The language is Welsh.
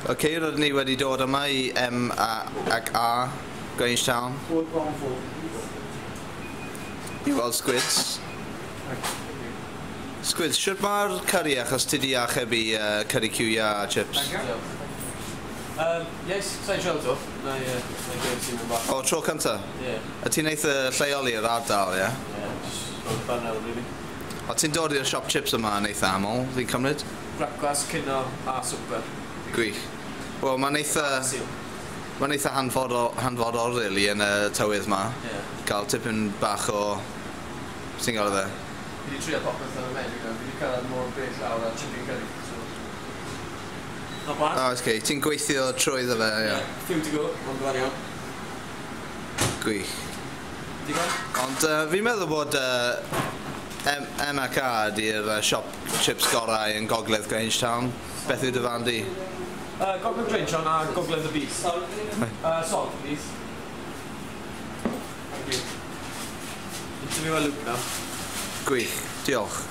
Ok, rydyn ni wedi dod yma i M A ac A Grangetown i weld Squids. Squids, shwt mae'r curry achos ti di archebu curry cyw iâr a chips? Yes, sa'n siarad to. Na i gweud ti'n mynd bach. O, tro cynta? Ie. A ti'n eitha lleol i'r ardal, ie? Ie, just o'r banel, really. O, ti'n dod i'r siop chips yma yn eitha aml, fi'n cymryd? Brecwast, cinio a swper. Gwych. Wel, mae'n eitha... Sul. Mae'n eitha hanfodol, hanfodol, really, yn y tywydd ma. Ie. Cael tipyn bach o... Ti'n gael fe? Fi wedi trio popeth ar y menu nawr. Fi wedi cyrraedd mor bell lawr a chicken curry, so... Not bad. O, oh, okay. Ti'n gweithio trwyddo fe, ie. Yeah. Few to go, ond dwi'n iawn. Gwych. Digon? Ond fi'n meddwl bod M ac A ydy'r siop chips gorau yn Gogledd Grangetown. Beth yw dy farn di? Gogledd Grangetown a Gogledd y Byd. Salt, please. Thank you. Ti'n fi fel Luke now. Gwych, diolch.